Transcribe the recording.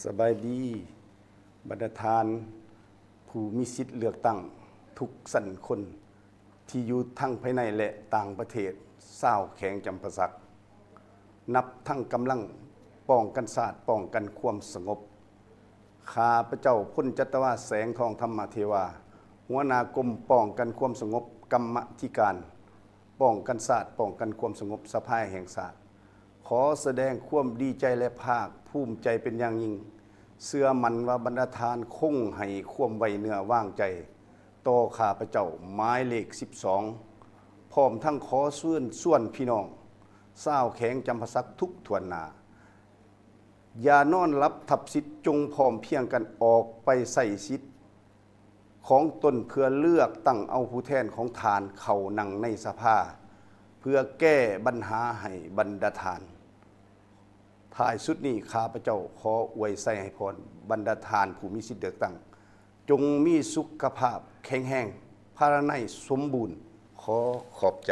ສະບາຍດີ ບັນດາທ່ານຜູ້ມີສິດເລືອກຕັ້ງທຸກຊັ້ນຄົນ ທີ່ຢູ່ທັງພາຍໃນ ແລະ ຕ່າງປະເທດ ຊາວແຂວງຈຳປາສັກ ນັບທັງກຳລັງປ້ອງກັນຊາດ ປ້ອງກັນຄວາມສະຫງົບ. ຂ້າພະເຈົ້າ ພົນຈັດຕະວາ ແສງທອງທຳມະເທວາ ຫົວໜ້າກົມປ້ອງກັນຄວາມສະຫງົບ ກຳມະທິການປ້ອງກັນຊາດ ປ້ອງກັນຄວາມສະຫງົບ ສະພາແຫ່ງຊາດ ຂໍສະແດງຄວາມດີໃຈ ແລະ ພາກພູມໃຈເປັນຢ່າງຍິ່ງ, ເຊື່ອໝັ້ນວ່າບັນດາທ່ານຄົງໃຫ້ຄວາມໄວ້ເນື້ອວາງໃຈຕໍ່ຂ້າພະເຈົ້າ ໝາຍເລກສິບສອງ ພ້ອມທັງຂໍເຊີນຊວນພີ່ນ້ອງຊາວແຂວງຈຳປາສັກທຸກຖ້ວນໜ້າ ຢ່ານອນຫຼັບທັບສິດ, ຈົ່ງພ້ອມພຽງກັນອອກໄປໃຊ້ສິດ ຂອງຕົນເພື່ອເລືອກຕັ້ງເອົາຜູ້ແທນຂອງທ່ານເຂົ້ານັ່ງໃນສະພາ ເພື່ອແກ້ບັນຫາໃຫ້ບັນດາທ່ານ. ທ້າຍສຸດນີ້ ຂ້າພະເຈົ້າຂໍອວຍໄຊໃຫ້ພອນບັນດາທ່ານຜູ້ມີສິດເລືອກຕັ້ງ ຈົ່ງມີສຸຂະພາບແຂງແຮງ, ພາລາໄນສົມບູນ. ຂໍຂອບໃຈ.